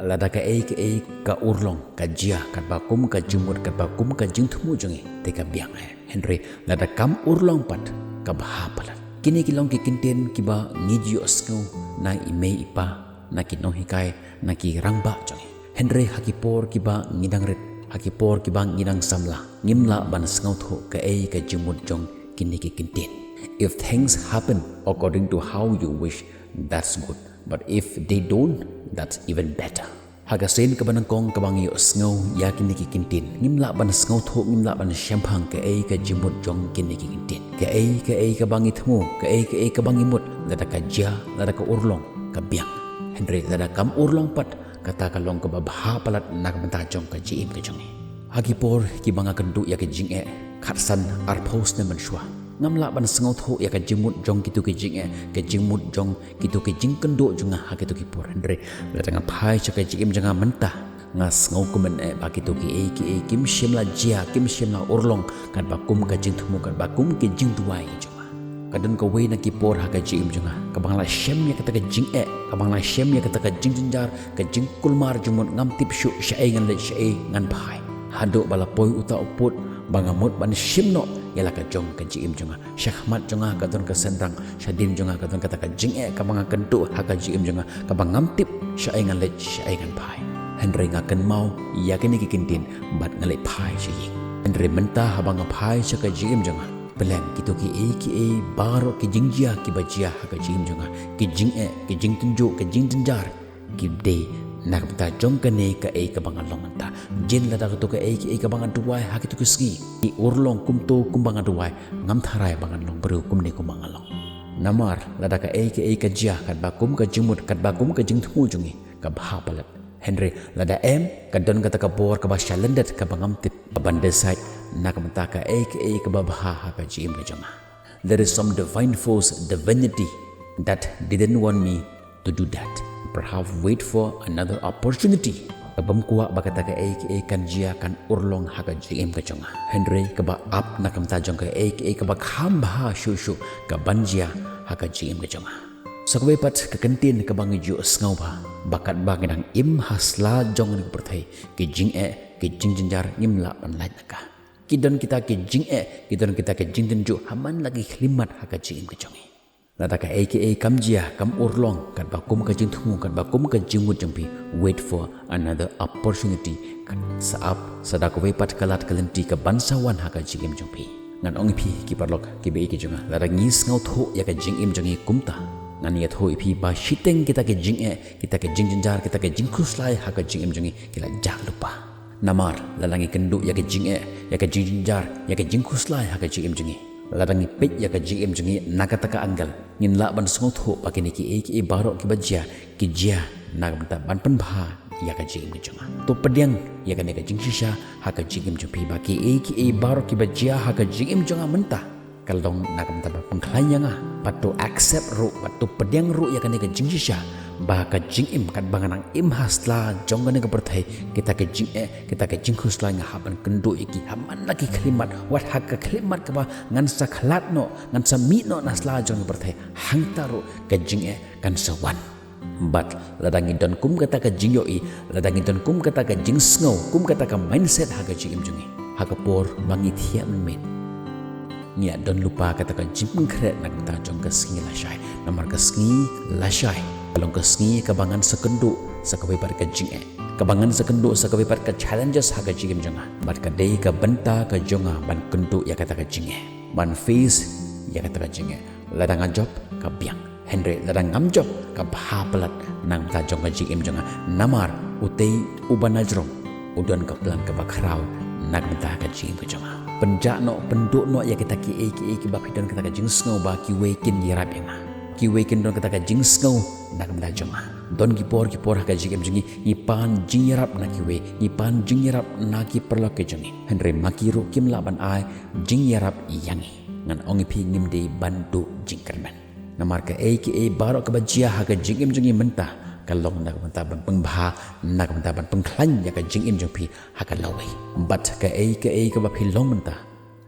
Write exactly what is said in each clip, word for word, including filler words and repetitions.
Lada kaei kaei ka urlong, ka jia katba kum ka jingmut, katba kum ka jingthmu jong ngi, te ka biang eh. Hynrei lada kam urlong pat, ka bha palat. Kine ki long ki kyntien kiba ngi ju ïohsngew na i mei i pa, na ki nonghikai, na ki rangbah jong ngi. Hynrei ha ki por kiba ngi dang rit, ha ki por kiba ngi dang samla, ngim lah ban sngewthuh kaei ka jingmut jong kine ki kyntien. If things happen according to how you wish, that's good. But if they don't, that's even better. Ha ka sien kaba nyngkong kaba ngi ïohsngew ïa kine ki kyntien, ngim lah ban sngewthuh, ngim lah ban shemphang kaei ka jingmut jong kine ki kyntien. Kaei kaei kaba ngi thmu, kaei kaei kaba ngi mut, lada ka jia, lada ka urlong, ka biang. Hynrei lada kam urlong pat, kata ka long kaba bha palat na ka bynta jong ka jingim ka jong ngi. Ha ki por kiba nga kynduh ïa ka jingeh, khatsan arphew snem mynshuwa, ngam lah ban sngewthuh ïa ka jingmut jong kito ki jingeh, ka jingmut jong kito ki jingkynduh jong nga ha kito ki por. Hynrei lada nga phai sha ka jingim jong nga mynta, nga sngewkmen eh ba kito kiei kiei kim shym la jia, kim shym la urlong katba kum ka jingthmu, katba kum ki jingduwai jong nga. Ka don kawei na ki por ha ka jingim jong nga kaba nga la shem ïa kata ka jingeh, kaba nga la shem ïa kata ka jingjynjar, ka jingkulmar jingmut, ngam tip shuh shaei ngan leit, shaei ngan phai. Haduh ba la poi uta u pud ba nga mut ban shim noh ïa la ka jong ka jingim jong nga. Shakhmat jong nga ka don ka synrang, shadien jong nga ka don kata ka jingeh kaba nga kynduh ha ka jingim jong nga, kaba ngam tip shaei ngan leit, shaei ngan phai. Hynrei nga kynmaw ïa kine ki kyntien bad nga leit phai sha ïing. Hynrei mynta haba nga phai sha ka jingim jong nga, pyrshang kito kiei kiei baroh ki jingjia kiba jia ha ka jingim jong nga, ki jingeh, ki jingtynjuh, ki jingjynjar, ki dei na ka bynta jong kane kaei kaba nga long mynta. Jin lada kato kaei kaei kaba nga duwai ha kito ki sngi ki urlong kumto kumba nga duwai, ngam tharai ba ngan long briew kumne kumba nga long. Namar lada kaei kaei ka jia katba kum ka jingmut, katba kum ka jingthmu jong ngi, ka bha palat. Hynrei lada em, ka don kata ka bor kaba sha lyndet kaba ngam tip, kaban decide na ka bynta kaei kaei kaba bha ha ka jingim ka jong nga. There is some divine force, divinity, that didn't want me to do that. Perhaps wait for another opportunity. Ka bym kwah ba kata kaei kaei kan jia, kan urlong ha ka jingim ka jong nga. Hynrei kaba ap na ka bynta jong kaei kaei kaba kham bha shuh shuh kaban jia ha ka jingim ka jong nga. Sa kawei pat ka kyntien kaba ngi ju ïohsngew ba, ba katba ngi dang im ha sla jong kane ka pyrthei, ki jingeh, ki jingjynjar ngim lah ban lait na ka. Ki don kita ki jingeh, ki don kita ki jingtynjuh ha man la ki khyllipmat ha ka jingim ka jong ngi. Lada kaei kaei kam jia, kam urlong katba kum ka jingthmu, katba kum ka jingmut jong phi, wait for another opportunity. Sa ap, sa da kawei pat ka lad ka lynti kaban sa wan ha ka jingim jong phi. Ngan ong ïa phi ki paralok kiba ïeit ki jong nga, lada ngi sngewthuh ïa ka jingim jong ngi kumta, ngan ïathuh ïa phi ba shiteng kita ki jingeh, kita ki jingjynjar, kita ki jingkhuslai ha ka jingim jong ngi ki la jah lypa. Namar lada ngi kynduh ïa ka jingeh, ïa ka jingjynjar, ïa ka jingkhuslai ha ka jingim jong ngi, lada ngi peit ïa ka jingim jong ngi na kata ka angle, ngin lah ban sngewthuh ba kine kiei kiei baroh kiba jia, ki jia na ka bynta ban pynbha ïa ka jingim ka jong nga. To pdiang ïa kane ka jingshisha ha ka jingim jong phi ba kiei kiei baroh kiba jia ha ka jingim jong nga mynta, ka long na ka bynta ban pynkhlaiñ ïa nga. Bad to accept ruh, bad to pdiang ruh ïa kane ka jingshisha ba ka jingim katba nga nang im ha sla jong kane ka pyrthei, kita ka jingeh, kita ka jingkhuslai nga hap ban kynduh ïa ki ha man la ki khyllipmat, wat ha ka khyllipmat kaba ngan sa khlad noh, ngan sa mih noh na sla jong ka pyrthei, hangta ruh ka jingeh kan sa wan. Bad lada ngi don kum kata ka jingïohi, lada ngi don kum kata ka jingsngew, kum kata ka mindset ha ka jingim jong ngi, ha ka por ba ngi thiah mynmiet, ngi ïa don lypa kata ka jingpynkhreh na ka bynta jong ka sngi lashai. Namar ka sngi lashai ka long ka sngi kaba ngan sa kynduh sa kawei pat ka jingeh, kaba ngan sa kynduh sa kawei pat ka challenges ha ka jingim jong nga. Bad ka dei ka bynta ka jong nga ban kynduh ïa kata ka jingeh, ban face ïa kata ka jingeh. Lada nga jop, ka biang. Hynrei lada ngam jop, ka bha palat na ka bynta jong ka jingim jong nga. Namar utei uba na jrong u don ka plan kaba khraw na ka bynta ka jingim ka jong nga. Pynjah noh, pynduh noh ïa kita kiei kiei kiba phi don kata ka jingsngew ba kiwei kin ïarap ïa nga, kiwei kin don kata ka jingsngew na ka bynta jong nga. Don ki por ki por ha ka jingim jong ngi, ngi pan jingïarap na kiwei, ngi pan jingïarap na ki paralok ki jong ngi. Hynrei ma ki ruh kim lah ban ai jingïarap ïa ngi. Ngan ong ïa phi, ngim dei ban duh jingkyrmen. Namar kaei kaei baroh kaba jia ha ka jingim jong ngi mynta, ka long na ka bynta ban pynbha, na ka bynta ban pynkhlaiñ ïa ka jingim jong phi ha ka lawei. Bad kaei kaei kaba phi long mynta,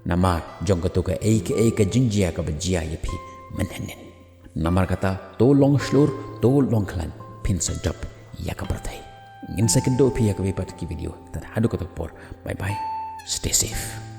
namar jong kato kaei kaei ka jingjia kaba jia ïa phi mynhynnin. Namar kata, to long shlur, to long khlaiñ, phin sa jop ïa ka pyrthei. Ngin sa kynduh phi ha kawei pat ki video. Tad haduh kato ka por, bye bye, stay safe.